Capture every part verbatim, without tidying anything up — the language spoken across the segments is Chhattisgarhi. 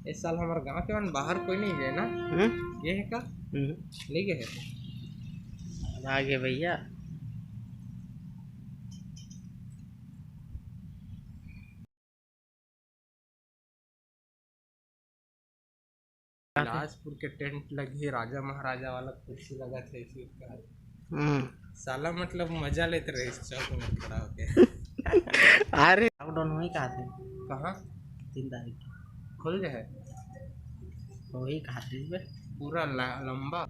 इस साल हमर गांव के मन बाहर कोई नहीं गए ना? हम्म? गए है का? हम्म। नहीं गए है। आ गए भैया। बिलासपुर के टेंट लगी, राजा महाराजा वाला कुर्सी लगा थे इसी का। हम्म। साला मतलब मजा लेते रहे इस चौक में खड़ा होके। अरे लॉकडाउन वही कहा थे। कहाँ? तीन तारीख के। खुल गए है? वही कहा थे बे। पूरा ला-, लंबा।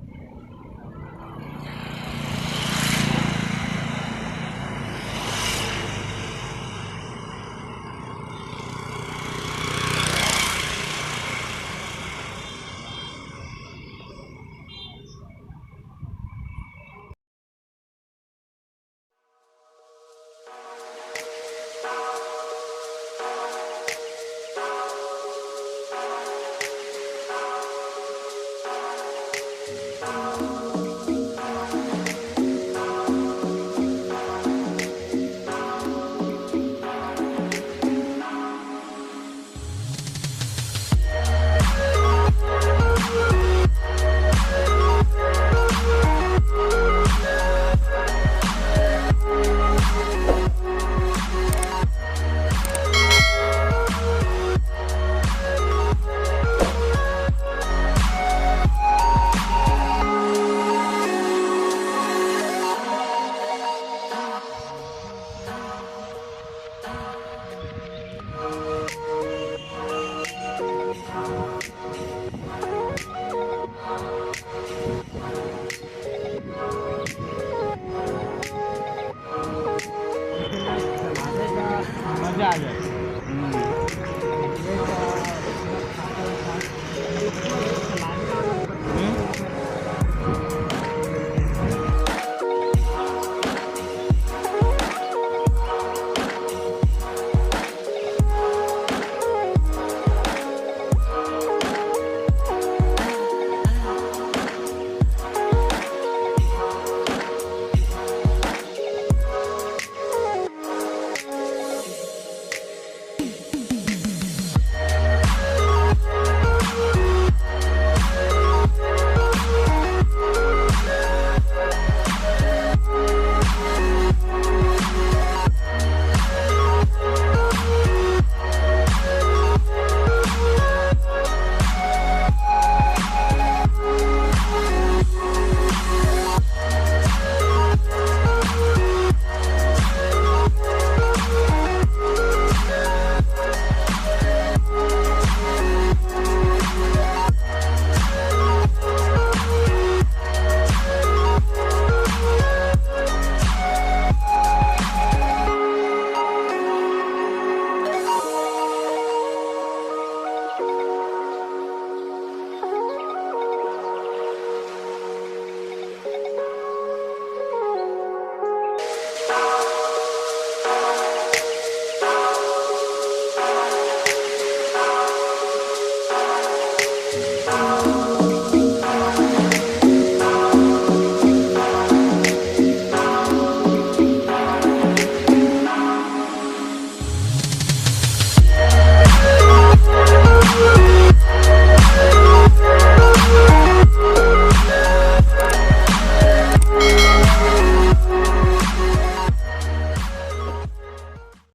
मजा आ जाए।